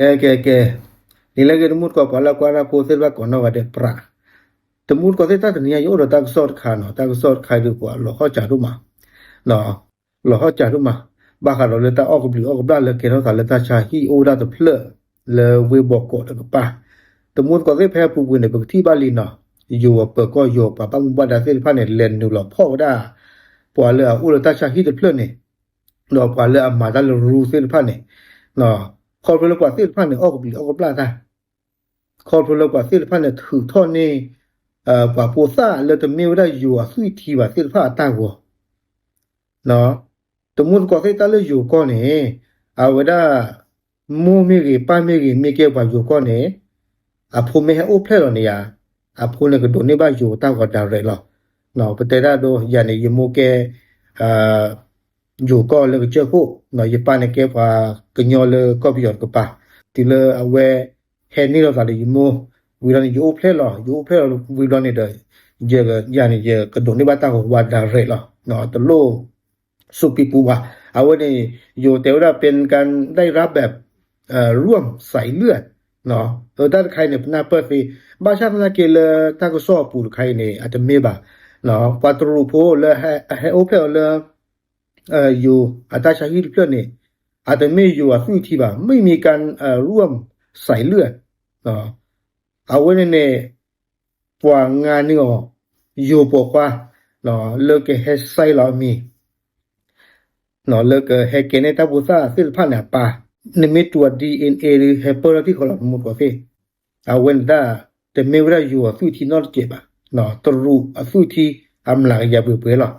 ကဲ ကဲ ကဲ, နံၤလၢအဂ့ၤ တမူတကိး ပှၤလၢအကွၢ်တၢ်ဖိသ့ၣ်တဖၣ် ကိးနီၢ်ဂၤဒဲးပြး, တမူတကိးသ့ၣ် တၢ်တနံၤညါ ယအိၣ်ဒီးတၢ်ကစီၣ်တခါနီၤ, တၢ်ကစီၣ်တခါဒုး ပှၤလီၤဟီၣ်စၢၤဒိၣ်မး, လီၤဟီၣ်စၢၤဒိၣ်မး, ဘၣ်ဃးဒီးလၢတၢ်အီၣ်ကဘျံးအီၣ်ကဘျၣ်လၢကဲထီၣ်သးလၢတၢ်ဆါဟံၣ်အိၣ်ဝဲဒၣ်တဖျၢၣ် လၢဝ့ၢ်ဘီကီးတကပၤ, တမူတကိးသ့ၣ် ဖဲအပူၤကွံာ်န့ၣ် ပကထံၣ်ဘၣ်လံနီၤ, ယိၤအပၢၤကီၢ် ယိၤပှၤဘၣ်မူဘၣ်ဒါသ့ၣ်တဖၣ်န့ၣ် လဲၤနုာ်လီၤဖီၣ်ဝဲဒၣ် ပှၤလၢအအိၣ်လၢတၢ်ဆါဟံၣ်တဖျၢၣ်န့ၣ်, ဒီးပှၤလၢအမၤတၢ်လၢရူသ့ၣ်တဖၣ်န့ၣ်, ခီဖျိလၢပှၤသ့ၣ်တဖၣ်န့ၣ် အီၣ်ကဘျံးအီၣ်ကဘျၣ်တၢ်, ခီဖျိလၢပှၤသ့ၣ်တဖၣ်န့ၣ် ထုးထီၣ်န့ၢ် ပှၤဖိသၣ်လၢတမ့ၢ်ဝဲဒၣ်ယိၤအသွံၣ်ထံဘၣ်သ့ၣ်တဖၣ်အတၢ်ဂီၤ, တမူတကိးသ့ၣ် တၢ်လၢယိၤကီၢ်န့ၣ် အဝဲဒၣ် မိၢ်မ့ၢ်ဂ့ၤ ပၢ်မ့ၢ်ဂ့ၤ မ့ၢ်ကဲပှၤယိၤကီၢ်န့ၣ် အဖိမ့ၢ်ဟဲအိၣ်ဖျဲၣ်လီၤန့ၣ်ယါ, အဖိန့ၣ်ကဒိးန့ၢ်ဘၣ်ယိၤတၢ်ဂီၤ direct လီၤ. ပတဲဒၣ်ဒိ ယၤန့ၣ် ယမိၢ်ကဲ ယိၤကီၢ်လၢကစၢၢ်ခိၣ်, ယပၢ်န့ၣ်ကဲပှၤကညီလၢကီၢ်ပယီၤတကပၤ, တုၤလၢအဝဲ ဟဲန့ၢ်လီၤသးဒီးယမိၢ်, ဝံၤလီၤန့ၣ် ယအိၣ်ဖျဲၣ်လီၤ, ယအိၣ်ဖျဲၣ်လီၤဝံၤလီၤန့ၣ်ဒီး ယၤန့ၣ် ယကဒိးန့ၢ်ဘၣ်တၢ်ဂီၤဝါ direct လီၤ. တလိၣ် စူးပံပူၤဘၣ်. အဝဲန့ၣ် ယိၤတဲဝဲဒၣ် เป็นการได้รับแบบ ร่วมสายเลือด အတၢ်တခါအံၤန့ၣ် ပနၢ်ပၢၢ်သ့, ဘၣ်ဆၣ်သနာ်က့လၢတၢ်ကစီၣ်အပူၤတခါအံၤန့ၣ် အတမ့ၢ်ဘၣ်. ပှၤတရူးဖိလၢအဟဲအိၣ်ဖျဲၣ်အီၤလၢ ယိၤအတၢ်ဆါဟံၣ်တဖျၢၣ်န့ၣ် အတမ့ၢ်ယိၤအသွံၣ်ထံဘၣ်, ไม่มีการร่วมสายเลือด အဝဲန့ၣ်န့ၣ် ပှၤငါန့ၢ်အီၤ ယိၤပိာ်ခွါ လၢကဟဲစဲလီၤအမံၤ လၢကဟဲကဲန့ၢ်တၢ်ဖိသၣ်သ့ၣ်တဖၣ်န့ၣ်အပၢ်, နမ့ၢ်တူၢ်အ DNA ဒီး ဟဲပၢၢ်ထီၣ်ထံၣ်ဃီလီၤ တမူတကိးသ့ၣ်. အဝဲန့ၣ်ဒၣ် တမ့ၢ်ဝဲဒၣ်ယိၤအသွံၣ်ထံနီတစဲးဘၣ်, တရူးအသွံၣ်ထံအမျးကယၤပှဲၤပှဲၤလီၤ.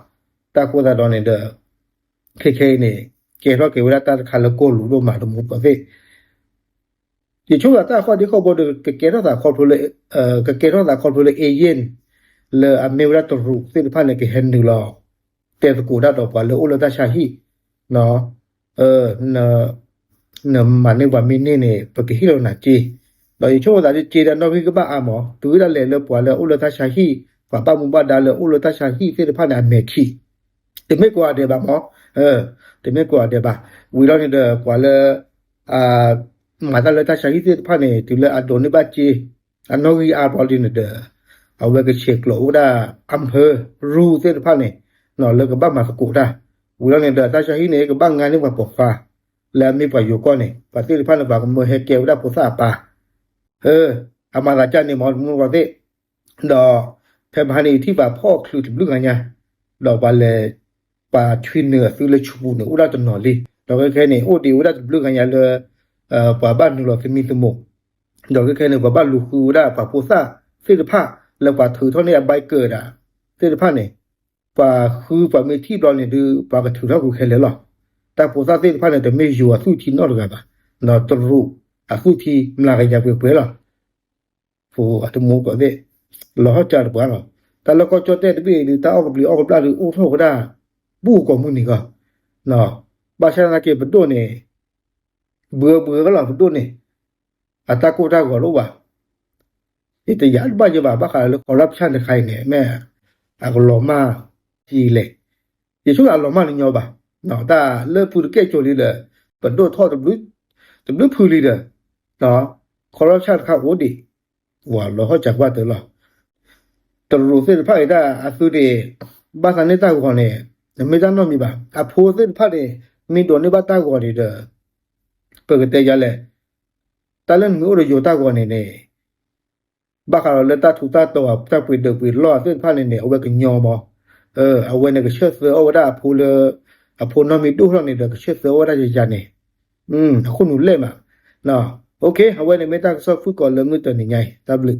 တၢ်ဃိသတးဒီးန့ၣ်ဒီး ခဲခဲအံၤန့ၣ် ကဲထီၣ်က့ၤဝဲဒၣ်တၢ်တခါလၢကီၢ်လူၤဒိၣ်မး တမူတကိးသ့ၣ်. ယဆိကမိၣ်တၢ်ဃီဒ်ဃီဘိဒီး ကကဲထီၣ်သးခီဖျိလၢ ကကဲထီၣ်သးခီဖျိလၢ agent လၢအမ့ၢ်ဝဲဒၣ်တရူးသ့ၣ်တဖၣ်န့ၣ် ကဟဲနုာ်လီၤ တဲသကိးတၢ်ဒီးပှၤလၢအိၣ်လၢတၢ်ဆါဟံၣ် နမၤန့ၢ်ပှၤမ့ၢ်န့ၢ်န့ၣ် ပကဟ့ၣ်လီၤနၤစ့, ဒီးယဆိကမိၣ်သးဒ်စ့ဒီး နီၣ်ဂံၢ်ကဘၣ်အါမး တုၤဝဲဒၣ်လဲာ်လၢပှၤလၢအိၣ်လၢတၢ်ဆါဟံၣ် ပှၤဘၣ်မူဘၣ်ဒါလၢအိၣ်လၢတၢ်ဆါဟံၣ်သ့ၣ်တဖၣ်န့ၣ် အမဲာ်ထံး, တမ့ၢ်ကိးဂၤဒဲးဘၣ်မး, တမ့ၢ်ကိးဂၤဒဲးဘၣ်. ဝံၤလီၤန့ၣ်ဒီး ပှၤလၢ မၤတၢ်လၢတၢ်ဆါဟံၣ်သ့ၣ်တဖၣ်န့ၣ် တုၤလၢအဒိးန့ၢ်ဘၣ်စ့ အနီၣ်ဂံၢ်အါဘျီဒ်န့ၣ်ဒီး အဝဲကဆဲးကျိးအိၣ်ဝဲဒၣ် အဖၢရူသ့ၣ်တဖၣ်န့ၣ် လၢကဘၣ်မၤသကိးတၢ်, ဝံၤလီၤန့ၣ်ဒီး တၢ်ဆါဟံၣ်န့ၣ် ကဘၣ်ငါန့ၢ်ပှၤပိာ်ခွါ လၢအမ့ၢ်ပှၤယိၤကီၢ်န့ၣ် ပှၤသ့ၣ်တဖၣ်န့ၣ် ပှၤကမၢဟဲကဲဝဲဒၣ်ဖိသၣ်အပၢ်, အမၤသးကၢ်န့ၣ်မး တမူတကိးသ့ၣ်, ဒီးဖဲမဟါန့ၣ် ယထံၣ်ပှၤဖီၣ်ချုးတဘျုးဂၤညါ, ဒီးပှၤလဲၤ ပှၤဆွံနုာ်အသုလၢဆူပူၤန့ၣ် အိၣ်ဒၣ်တနီၤလံ, ဒီးခဲခဲန့ၣ် အိၣ်ဒံးဝဲဒၣ်တဘျုးဂၤညါလၢ ပှၤဘၣ်နုာ်လီၤသမံသမိး, ဒီးခဲခဲန့ၣ် ပှၤဘၣ်လူၤဃုဝဲဒၣ်ပှၤဖိသၣ်သ့ၣ်တဖၣ် လၢပှၤထုးထီၣ်န့ၢ်အဘဲကၢးဒၣ်သ့ၣ်တဖၣ်န့ၣ်, ပှၤဃုပှၤမ့ၢ်ထံၣ်ဘျီန့ၣ်ဒုး ပှၤကထုးထီၣ်ဃုခဲလၢာ်လီၤ. တၢ်ဖိသၣ်သ့ၣ်တဖၣ်န့ၣ် တမ့ၢ်ယိၤအသွံၣ်ထံနီတဂၤဘၣ်, တရူးအသွံၣ်ထံမျးကယၤပှဲၤပှဲၤလီၤ. ဖိအတမူတကိးသ့ၣ် လီၤဟီၣ်စၢၤတပှၤလီၤ. တၢ်လၢကီၢ်ကၠီၣ်တဲၣ်တဘ့ၣ်အံၤဒုး တၢ်အီၣ်ကဘျံးအီၣ်ကဘျၣ်ဒုး အိၣ်ထီၣ်ဝဲဒၣ် ဘူးကီးမုၢ်နံၤဂီၢ်, ဘၣ်ဆၣ်သနာ်က့ပဒိၣ်န့ၣ် ဘှီဘှီလီၤ ပဒိၣ်န့ၣ် အတၢ်ကိၢ်တၢ်ဂီၤတအိၣ်ဘၣ်. ယတယာ်ဘၣ်ယဘၣ် ဘၣ်ဃးလၢ corruption တခါအံၤန့ၣ် မ့ၢ်အကလီၤမၢ်ယံာ်လဲၣ်. ယဆိကမိၣ်အလီၤမၢ်တညီဘၣ်, တၢ်လၢဖုတကဲၣ်ကၠိလံဒီး ပဒိၣ်ထီၣ်တဘျုးဖုလံဒီး corruption တခါအိၣ်ဒံး, ဝဲလီၤဟီၣ်စၢၤကွၢ်တၢၢ်လီၤ. တရူးသ့ၣ်တဖၣ်အံၤဒၣ်အသုန့ၣ် ဘၣ်သးန့ၢ်တၢ်ဂီၤန့ၣ် တမ့ၢ်တၢ်နီတမံၤဘၣ်. အဖိသ့ၣ်တဖၣ်န့ၣ် မ့ၢ်ဒိးန့ၢ်ဘၣ်တၢ်ဂီၤန့ၣ်ဒီး ပကတဲယၤလဲၣ်, တၢ်လၢနမ့ၢ်အိၣ်ဒီးယိၤတၢ်ဂီၤန့ၣ်န့ၣ် ဘၣ်ဃးဒီးလၢတၢ်ထူးတၢ်တီၤ တၢ်ပှ့ၤဒၢးပှ့ၤလီၢ်သ့ၣ်တဖၣ်န့ၣ်န့ၣ် အဝဲကညီမး, အဝဲန့ၣ်ကဆၢၣ်သၢအီၣ်ဝဲဒၣ်အဖိလၢ အဖိနီၢ်မ့ၢ်ဒိၣ်ထီၣ်န့ၣ်ဒီး ကဆၢၣ်သၢအီၣ်ဝဲဒၣ်ယၤယၤန့ၣ်, အခိၣ်နူာ်လဲၣ်မး. အဝဲန့ၣ်မ့ၢ်တၢ်ကစီၣ်ဖုၣ်ကိာ်လၢမုၢ်တနံၤညါအံၤ တၢ်ဘျုး